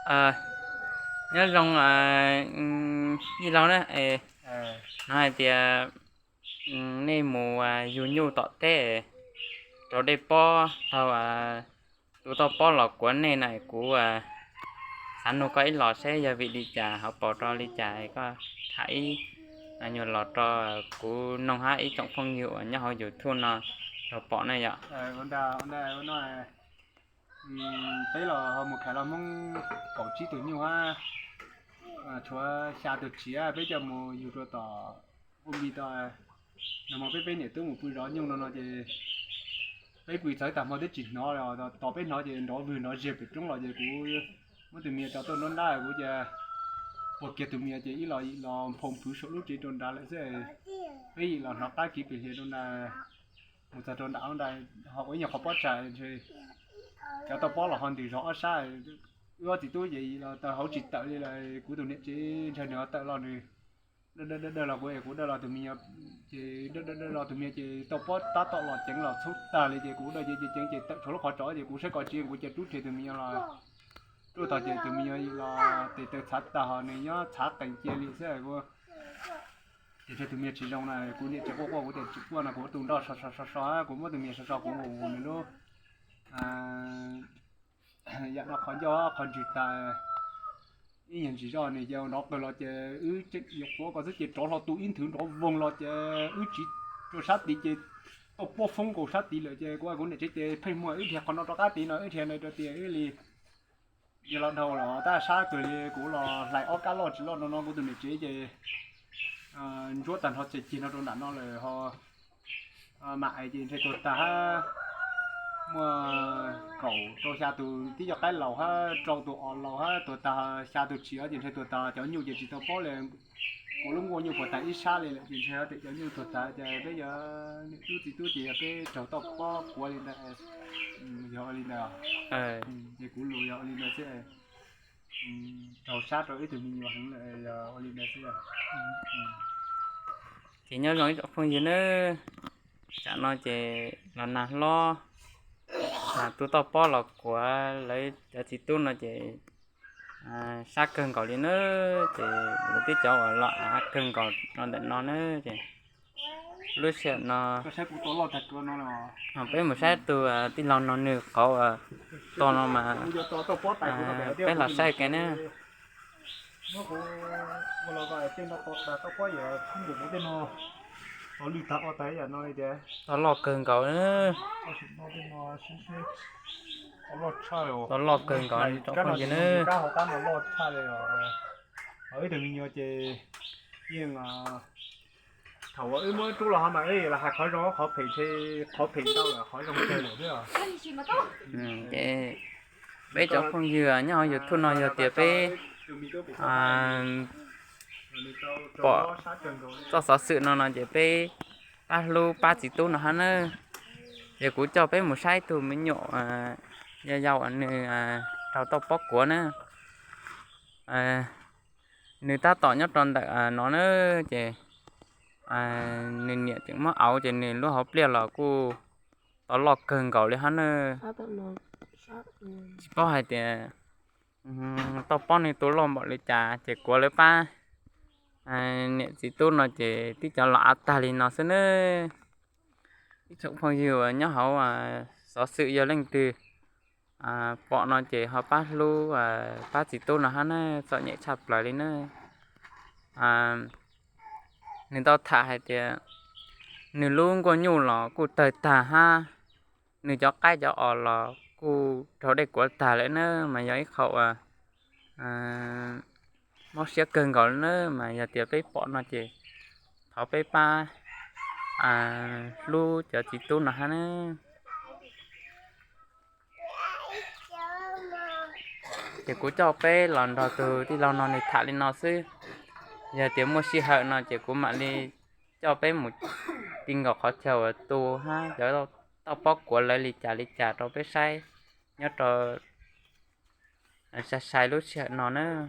Nyob zoo, ib laug na, no hais tias nej mus yug nyuj tom teb rau dej pob tau, tus toj pob los kuav nej na, kuv xav nug koj ib los seb yog vim li cas, hauv paus rau li cas, koj tham ib nyuag los rau kuv noog hab ib tsoom phooj ywg uas nyob hauv YouTube no rau pom ne yom. Peb los ho mus khais los Hmoob kaum tsib tug nyuj hab, tshuav xya tug txiv, peb coj mus yug rau tom ua mi tau. Nag hmo peb, peb niam tub mus pw zov nyuj no no ces peb pw txawv tag hmo twb tsis hnov, tos peb hnov ces nrov vwg nrov zeg pem roob los ces kuv muab tus me nyuam tso tuaj nruab nrab, kuv cia puag kiag tus me nyuam ces ib los los nphoo pwv saum lub tsev rau nrad lawm xwb. Peb yim los hnov qab kiv pem hlias rau nrad, mus txog rau nram ub nrad ho ua ib nyuag qhov pob tsag ntshe cov toj pob los ho ntws zog ob sab. Wb ob txiv tub ces yim los tawm hauv tsis tawm li lawm, kuv tus niam tsev ntshe nws ho tawm los nws dawj dawj los kuv es kuv dawj los tus me nyuam, ces dawj dawj los tus me nyuam ces toj pob tab tom los ceev los txhub tag li ces kuv dawj ceev ceev ces tawm tshuav lub qhov tso ces kuv saib koj tsis yeej kuv cia rub rhe tus me nyuam los rub tog ces tus me nyuam los tes taw txhav tag ho nws nyob txhav qees cia li xwb. Ces ntshe tus me nyuam tsis zoo na, kuv niam tsev quaj quaj kuv tias tsis quaj no kuv tus nroj so so so so, kuv muab tus me nyuam so so kuv nqus nqus nws lub yam no qhov ncauj qhov ntswg tas ib nyuag ntsis zoj nws ces nrov qawg los ces wb tseem yuav quav koj xwb ces rov hlo tu ib nthwv nrov voog los ces wb tsiv rau sab tid ces toj pob foob nkaus sab tid lawm ces kuv, kuv niam tsev ces pheej muag wb dhia qhov no rov qab tid no wb dhia na rau tias wb li yog los dhau los tab sab kawg li kuv los hlais ob kab loj tsis loj no no kuv tus niam tsev ces ntsuab tag nrho txes cig no rau nram no lawm ho mam es ces ntshe tuag tag hab muaj kaum rau xya tus tib co qaib laus hab rau tus os laus hab tuag tag xya tus tsis os ces ntshe tuag tag cov nyuj ces tsis tau paub li. Kuv lub nkuaj nyuj puas tag ib sab li lawm ces ntshe tias cov nyuj tuag tag ces peb yog niam tub txiv tub ces yog peb raug toj pob kuav li ntawd. Yog ua li ntawd, ces kuv lus yog ua li ntawd xwb. Raug sab rau ib tug me nyuam heev lawm yog ua li ntawd xwb. Ces nyob zoo ib tsoom phooj ywg nawb, tsam no ces los nag hlob, tus toj pob los kuav lawv cov txiv tub no ces sab kawg nkaus li nawb. Ces lawv tib cov uas los av kawg nkaus rau ntawm no nawb. Ces lub sij hawm no peb mus saib tus tij laug no nws qhov uas to no mas peb los saib ke na. To loj kawg nkaus, to loj kawg nkaus li tsoom phooj ywg nawb. Ib tug me nyuam ces yeej, thaum uas wb muab rub los ho mas wb los hais qhov zoo qhov phem, qhov phem ntau lawm qhov zoo kawg lawm xwb. Ces peb cov phooj ywg nyob hauv YouTube no yog tias peb pom txoj xov xwm no no ces peb pab hlub pab txiv tub no hab nawb. Ces kuv coj peb mus saib ib tug me nyuam yau yau uas nws raug toj pob kuav na. Nws tab tom nyob rau ntawm no na, ces nws niam tseem muab auv ces nws lub hauv pliaj los kuj to loj kawg nkaus li hab na. Tsis paub hais tias toj pob nws tu loj npaum li cas ces kuav lawv pab niam txiv tub no ces tib cov los av tag li no xwb nawb. Ib tsoom phooj ywg uas nyob hauv xov xwm yog leej twg pom no ces ho pab hlub pab txiv tub no hab nawb, txom nyem tshaj plaws li nawb. Nws tau tham hais tias nws lub nkuaj nyuj los kuj tawg tag hab, nws cov qaib cov os los kuj raug dej kuav tag lawm nawb, mas yog ib qho uas mob siab kawg nkaus li nawb. Mas yog tias peb pom no ces thov peb pab hlub cov txiv tub no hab nawb. Ces kuv coj peb los nrog tus tij laug no nws tham li no xwb. Yog tias muaj sij hawm no ces kuv mam li coj peb mus ti nkaus qhov chaw uas tu hab cov toj pob kuav lawv li cas li cas rau peb saib nyob rau sai sai lub sij hawm no nawb.